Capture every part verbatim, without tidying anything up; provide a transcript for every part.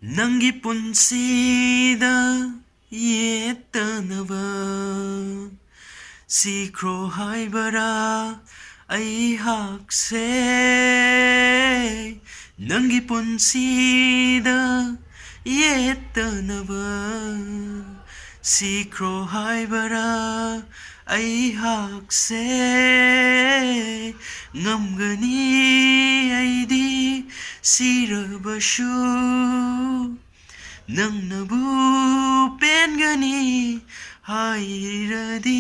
ꯅꯪꯒꯤ ꯄꯨꯟꯁꯤꯗ ꯌꯦꯠꯇꯅꯕ ꯁꯤꯈ꯭ꯔꯣ ꯍꯥꯏꯕꯔꯥ ꯑꯩꯍꯥꯛꯁꯦ? ꯅꯪꯒꯤ ꯄꯨꯟꯁꯤꯗ ꯌꯦꯠꯇꯅꯕ ꯁꯤꯈ꯭ꯔꯣ ꯍꯥꯏꯕꯔꯥ ꯑꯩꯍꯥꯛꯁꯦ? ꯉꯝꯒꯅꯤ ꯑꯩꯗꯤ ꯁꯤꯔꯕꯁꯨ, ꯅꯪꯅꯕꯨ ꯄꯦꯟꯒꯅꯤ ꯍꯥꯏꯔꯗꯤ,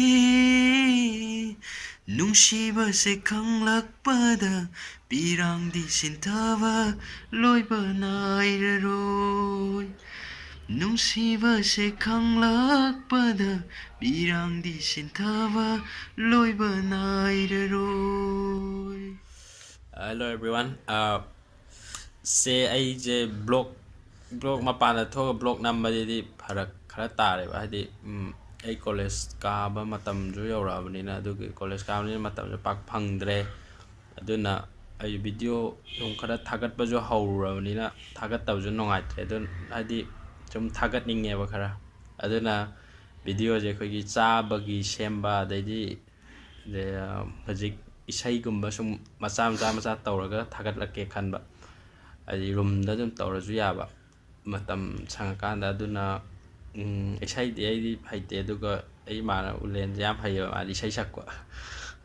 ꯅꯨꯡꯁꯤꯕꯁꯦ ꯈꯪꯂꯛꯄꯗ ꯄꯤꯔꯥꯡꯗꯤ ꯁꯤꯟꯊꯕ ꯂꯣꯏꯕ ꯅꯥꯏꯔꯔꯣꯏ꯫ ꯅꯨꯡꯁꯤꯕꯁꯦ ꯈꯪꯂꯛꯄꯗ ꯄꯤꯔꯥꯡꯗꯤ ꯁꯤꯟꯊꯕ ꯂꯣꯏꯕ ꯅꯥꯏꯔꯔꯣꯏ꯫ Hello everyone. Uh, ꯁꯦ ꯑꯩꯁꯦ ꯕ꯭ꯂꯣꯛ ꯕ꯭ꯂꯣꯛ ꯃꯄꯥꯟꯗ ꯊꯣꯛꯑꯒ ꯕ꯭ꯂꯣꯛ ꯅꯝꯕꯗꯗꯤ ꯐꯔꯛ ꯈꯔ ꯇꯥꯔꯦꯕ, ꯍꯥꯏꯗꯤ, ꯎꯝ, ꯑꯩ ꯀꯣꯂꯦꯖ ꯀꯥꯕ ꯃꯇꯝꯁꯨ ꯌꯧꯔꯛꯑꯕꯅꯤꯅ, ꯑꯗꯨꯒꯤ ꯀꯣꯂꯦꯖ ꯀꯥꯕꯅꯤꯅ ꯃꯇꯝꯁꯨ ꯄꯥꯛ ꯐꯪꯗ꯭ꯔꯦ꯫ ꯑꯗꯨꯅ ꯑꯩ ꯚꯤꯗꯤꯑꯣ ꯁꯨꯝ ꯈꯔ ꯊꯥꯒꯠꯄꯁꯨ ꯍꯧꯔꯨꯔꯕꯅꯤꯅ ꯊꯥꯒꯠꯇꯕꯁꯨ ꯅꯨꯡꯉꯥꯏꯇ꯭ꯔꯦ꯫ ꯑꯗꯨ ꯍꯥꯏꯗꯤ ꯁꯨꯝ ꯊꯥꯒꯠꯅꯤꯡꯉꯦꯕ ꯈꯔ꯫ ꯑꯗꯨꯅ ꯚꯤꯗꯤꯑꯣꯁꯦ ꯑꯩꯈꯣꯏꯒꯤ ꯆꯥꯕꯒꯤ ꯁꯦꯝꯕ, ꯑꯗꯩꯗꯤ ꯑꯗꯩ, ꯑ, ꯍꯧꯖꯤꯛ ꯏꯁꯩꯒꯨꯝꯕ ꯁꯨꯝ ꯃꯆꯥ ꯃꯆꯥ ꯃꯆꯥ ꯇꯧꯔꯒ ꯊꯥꯒꯠꯂꯛꯀꯦ ꯈꯟꯕ꯫ ꯍꯥꯏꯗꯤ ꯔꯨꯝꯗ ꯑꯗꯨꯝ ꯇꯧꯔꯁꯨ ꯌꯥꯕ꯫ ꯃꯇꯝ ꯁꯪꯉꯀꯥꯟꯗ꯫ ꯑꯗꯨꯅ, ꯎꯝ, ꯏꯁꯩꯗꯤ ꯑꯩꯗꯤ ꯍꯩꯇꯦ, ꯑꯗꯨꯒ ꯑꯩ ꯏꯃꯥꯟꯅꯕ ꯎꯂꯦꯟꯁꯦ ꯌꯥꯝ ꯍꯩꯌꯦꯕ, ꯃꯥꯗꯤ ꯏꯁꯩ ꯁꯛꯄ꯫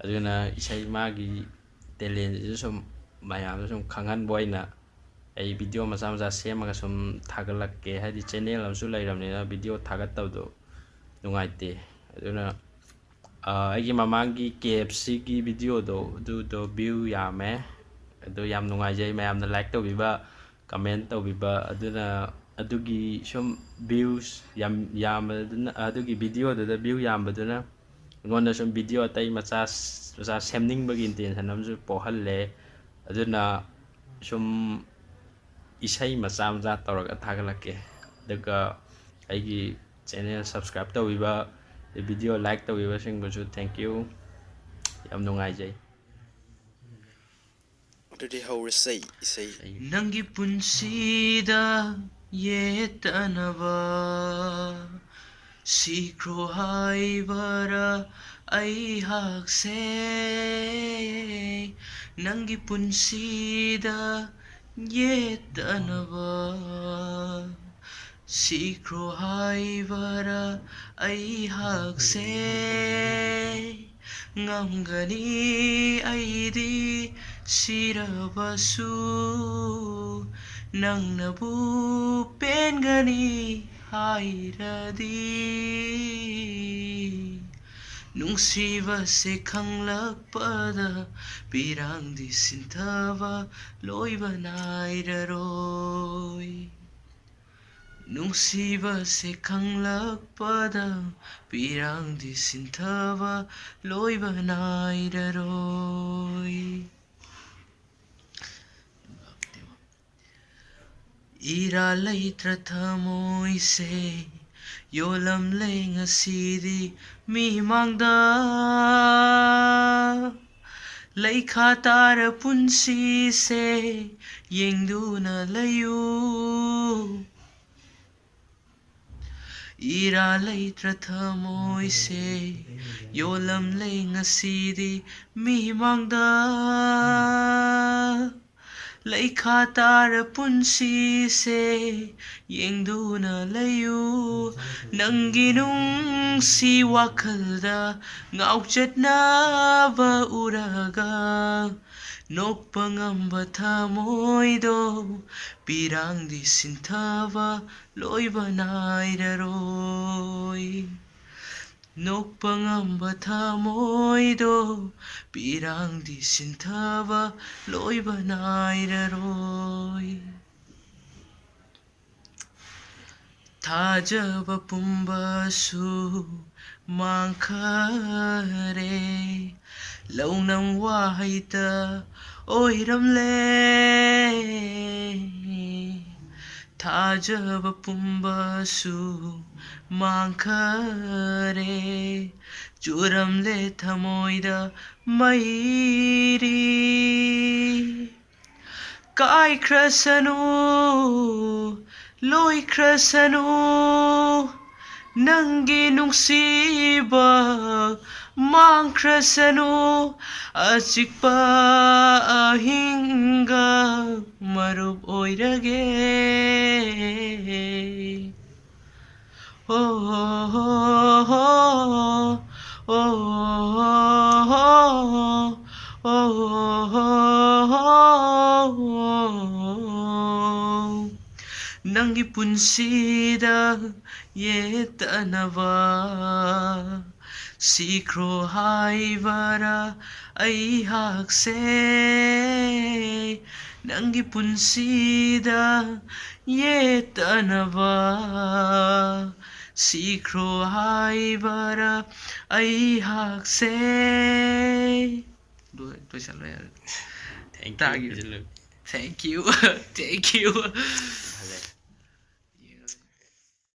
ꯑꯗꯨꯅ ꯏꯁꯩ, ꯃꯥꯒꯤ ꯇꯦꯂꯦꯟꯁꯤꯁꯨ ꯁꯨꯝ ꯃꯌꯥꯝꯗ ꯁꯨꯝ ꯈꯪꯍꯟꯕ ꯑꯣꯏꯅ ꯑꯩ ꯚꯤꯗꯤꯑꯣ ꯃꯆꯥ ꯃꯆꯥ ꯁꯦꯝꯃꯒ ꯁꯨꯝ ꯊꯥꯒꯠꯂꯛꯀꯦ꯫ ꯍꯥꯏꯗꯤ ꯆꯦꯅꯦꯜ ꯑꯃꯁꯨ ꯂꯩꯔꯕꯅꯤꯅ ꯚꯤꯗꯤꯑꯣ ꯊꯥꯒꯠꯇꯕꯗꯣ ꯅꯨꯡꯉꯥꯏꯇꯦ꯫ ꯑꯗꯨꯅ, ꯑ, ꯑꯩꯒꯤ ꯃꯃꯥꯡꯒꯤ ꯀꯦ ꯑꯦꯐ ꯁꯤꯒꯤ ꯚꯤꯗꯤꯑꯣꯗꯣ, ꯑꯗꯨꯗꯣ ꯚ꯭ꯌꯨ ꯌꯥꯝꯃꯦ꯫ ꯑꯗꯨ ꯌꯥꯝ ꯅꯨꯡꯉꯥꯏꯖꯩ, ꯃꯌꯥꯝꯅ ꯂꯥꯏꯛ ꯇꯧꯕꯤꯕ, ꯀꯃꯦꯟ ꯇꯧꯕꯤꯕ꯫ ꯑꯗꯨꯅ ꯑꯗꯨꯒꯤ ꯁꯨꯝ ꯚ꯭ꯌꯨꯁ ꯌꯥꯝ ꯌꯥꯝꯕꯗꯨꯅ, ꯑꯗꯨꯒꯤ ꯚꯤꯗꯤꯑꯣꯗꯨꯗ ꯚ꯭ꯌꯨ ꯌꯥꯝꯕꯗꯨꯅ ꯑꯩꯉꯣꯟꯗ ꯁꯨꯝ ꯚꯤꯗꯤꯑꯣ ꯑꯇꯩ ꯃꯆꯥ ꯃꯆꯥ ꯁꯦꯝꯅꯤꯡꯕꯒꯤ ꯏꯟꯇꯦꯟꯁꯟ ꯑꯃꯁꯨ ꯄꯣꯛꯍꯜꯂꯦ꯫ ꯑꯗꯨꯅ ꯁꯨꯝ ꯏꯁꯩ ꯃꯆꯥ ꯃꯆꯥ ꯇꯧꯔꯒ ꯊꯥꯒꯠꯂꯛꯀꯦ꯫ ꯑꯗꯨꯒ ꯑꯩꯒꯤ ꯆꯦꯅꯦꯜ ꯁꯕꯁꯀ꯭ꯔꯥꯏꯞ ꯇꯧꯕꯤꯕ, ꯚꯤꯗꯤꯑꯣ ꯂꯥꯏꯛ ꯇꯧꯕꯤꯕꯁꯤꯡꯕꯨꯁꯨ thank you꯫ ꯌꯥꯝ ꯅꯨꯡꯉꯥꯏꯖꯩ꯫ ꯑꯗꯨꯗꯤ ꯍꯧꯔꯁꯦ ꯏꯁꯩ꯫ ꯅꯪꯒꯤ ꯄꯨꯟꯁꯤꯗ ꯌꯦꯠꯇꯅꯕ꯫ ꯁꯤꯈ꯭ꯔꯣ ꯍꯥꯏꯕꯔꯥ ꯑꯩꯍꯥꯛꯁꯦ? ꯅꯪꯒꯤ ꯄꯨꯟꯁꯤꯗ ꯌꯦꯠꯇꯅꯕ꯫ ꯁꯤꯈ꯭ꯔꯣ ꯍꯥꯏꯕꯔꯥ ꯑꯩꯍꯥꯛꯁꯦ? ꯉꯝꯒꯅꯤ ꯑꯩꯗꯤ ꯁꯤꯔꯕꯁꯨ, ꯅꯪꯅꯕꯨ ꯄꯦꯟꯒꯅꯤ ꯍꯥꯏꯔꯗꯤ꯫ ꯅꯨꯡꯁꯤꯕꯁꯦ ꯈꯪꯂꯛꯄꯗ ꯄꯤꯔꯥꯡꯗꯤ ꯁꯤꯟꯊꯕ ꯂꯣꯏꯕ ꯅꯥꯏꯔꯔꯣꯏ꯫ ꯅꯨꯡꯁꯤꯕꯁꯦ ꯈꯪꯂꯛꯄꯗ ꯄꯤꯔꯥꯡꯗꯤ ꯁꯤꯟꯊꯕ ꯂꯣꯏꯕ ꯅꯥꯏꯔꯔꯣꯏ꯫ ꯏꯔꯥꯜ ꯂꯩꯇ꯭ꯔ ꯊꯃꯣꯏꯁꯦ ꯌꯣꯜꯂꯝꯂꯦ ꯉꯁꯤꯗꯤ ꯃꯤꯃꯥꯡꯗ꯫ ꯂꯩꯈꯥ ꯇꯥꯔ ꯄꯨꯟꯁꯤꯁꯦ ꯌꯦꯡꯗꯨꯅ ꯂꯩꯌꯨ꯫ ꯏꯔꯥ ꯂꯩꯇ꯭ꯔ ꯊꯃꯣꯏꯁꯦ ꯌꯣꯜꯂꯝꯂꯦ ꯉꯁꯤꯗꯤ ꯃꯤꯃꯥꯡꯗ꯫ ꯂꯩꯈꯥ ꯇꯥꯔ ꯄꯨꯟꯁꯤꯁꯦ ꯌꯦꯡꯗꯨꯅ ꯂꯩꯌꯨ꯫ ꯅꯪꯒꯤ ꯅꯨꯡꯁꯤ ꯋꯥꯈꯜꯗ ꯉꯥꯎꯆꯠꯅꯕ ꯎꯔꯒ, ꯅꯣꯛꯄ ꯉꯝꯕ ꯊꯃꯣꯏꯗꯣ ꯄꯤꯔꯥꯡꯗꯤ ꯁꯤꯟꯊꯕ ꯂꯣꯏꯕ ꯅꯥꯏꯔꯔꯣꯏ꯫ ꯅꯣꯛꯄ ꯉꯝꯕ ꯊꯃꯣꯏꯗꯣ ꯄꯤꯔꯥꯡꯗꯤ ꯁꯤꯟꯊꯕ ꯂꯣꯏꯕ ꯅꯥꯏꯔꯔꯣꯏ꯫ ꯊꯥꯖꯕ ꯄꯨꯝꯕꯁꯨ ꯃꯥꯡꯈꯔꯦ꯫ ꯂꯧꯅꯝ ꯋꯥꯍꯩꯇ ꯑꯣꯏꯔꯝꯂꯦ꯫ ꯊꯥꯖꯕ ꯄꯨꯝꯕꯁꯨ ꯃꯥꯡꯈꯔꯦ꯫ ꯆꯨꯔꯝꯂꯦ ꯊꯃꯣꯏꯗ ꯃꯩꯔꯤ꯫ ꯀꯥꯏꯈ꯭ꯔꯁꯅꯨ ꯂꯣꯏꯈ꯭ꯔꯁꯅꯨ ꯅꯪꯒꯤ ꯅꯨꯡꯁꯤꯕ, ꯃꯥꯡꯈ꯭ꯔꯁꯅꯨ ꯑꯆꯤꯛꯄ ꯑꯍꯤꯡꯒ ꯃꯔꯨꯞ ꯑꯣꯏꯔꯒꯦ꯫ ꯍꯣ, ꯍꯣ, ꯍꯣ, ꯍꯣ, ꯍꯣ, ꯍꯣ, ꯍꯣ, ꯍꯣ, ꯍꯣ, ꯍꯣ, ꯍꯣ꯫ ꯅꯪꯒꯤ ꯄꯨꯟꯁꯤꯗ ꯌꯦꯠꯇꯅꯕ ꯁꯤꯈ꯭ꯔꯣ ꯍꯥꯏꯕꯔꯥ ꯑꯩꯍꯥꯛꯁꯦ? ꯅꯪꯒꯤ ꯄꯨꯟꯁꯤꯗ ꯌꯦꯠꯇꯅꯕ ꯁꯤꯈ꯭ꯔꯣ ꯍꯥꯏꯕꯔꯥ ꯑꯩꯍꯥꯛꯁꯦ? ꯂꯣꯏ-, ꯂꯣꯏꯁꯜꯂꯣ ꯌꯥꯔꯦ꯫ Thank you, ꯇꯥꯒꯤꯕ꯫ ꯐꯖꯅ꯫ Thank you. Thank you.